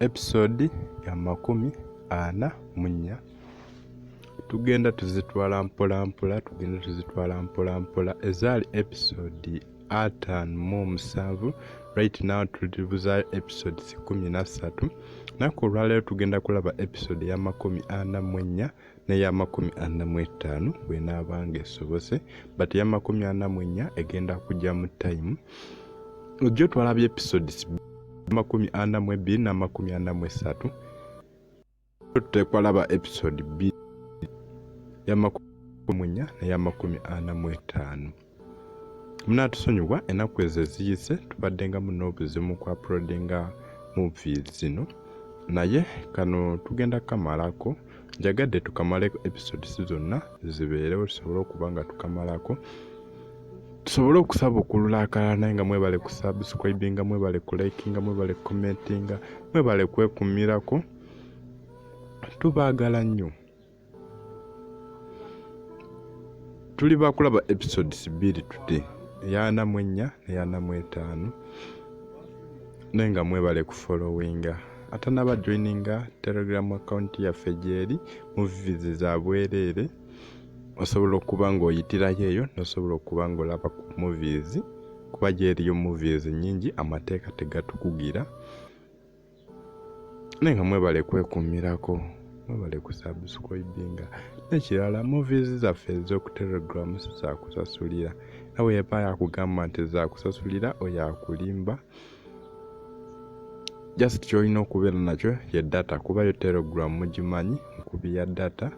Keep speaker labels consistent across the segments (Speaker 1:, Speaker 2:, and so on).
Speaker 1: Episode ya 44. Tugenda tuzitwala mpola mpola, tugenda tuzitwala mpola mpola. Ezaali episode 57, right now tulibuzaayo episodes 13. Naku olwaleero tugenda kulaba episode ya 44 n'eya 45 bw'enaaba ng'esobose, but eya 44 egenda kujja mu time. Ojjo twalabye episodes 42 na 43. Tuteekwa laba episode bbiri, ya 44 n'eya 45. Munaatusonyiwa, ennaku ezo eziyise tubaddengamu n'obuzibu mu ku uploadinga movies zino, naye kano tugenda kamalako. Njagadde tukamaleko, episodes zonna zibeerewo, tusobole okuba nga tukamalako, tusobole okusabukulula akalala. Naye nga mwebale kusubscribinga, mwebale kulikinga, mwebale kucommentinga, mwebale kwekumirako, tubaagala nnyo. Tuli bakulaba episodes bbiri today, eya 44 n'eya 45. Naye nga mwebale kufollowinga. Atanaba joininga Telegram account yaffe, gyeri movies za bwereere. Osobola okuba ng'oyitirayo eyo nosobola okuba ng'olaba ku movies, kuba gyeriyo movies nyingi, amateeka tegatukugira. Naye nga mwebale kwekumirako, mwebale kusubscribinga. N'ekirala, movies zaffe ez'oku Telegram si zakusasulira. Nawe yeba yakugamba nti zakusasulira, oyo akulimba. Just kyolina okubeera nakyo ye data, kuba yo Telegram mugimanyi nkubi ya data.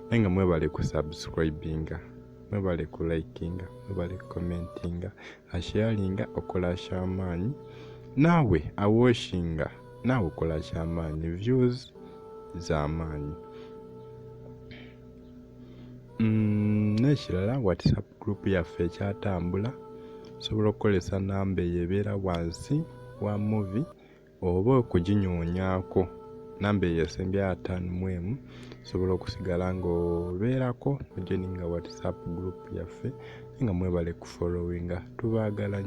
Speaker 1: Naye nga mwebale kusubscribinga, mwebale kulikinga, mwebale kucommentinga, asharinga okola kyamaanyi, naawe awatchinga naawe okola kyamaanyi, views z'amaanyi. N'ekirala, WhatsApp group yaffe ekyatambula. Osobola okukozesa namba eyo ebeera wansi wa movie oba okuginyoonyaako, namba eyo esembyayo 51. Osobola okusigala ng'obeerako ojoininga WhatsApp group yaffe. Naye nga mwebale kufollowinga, tubaagala.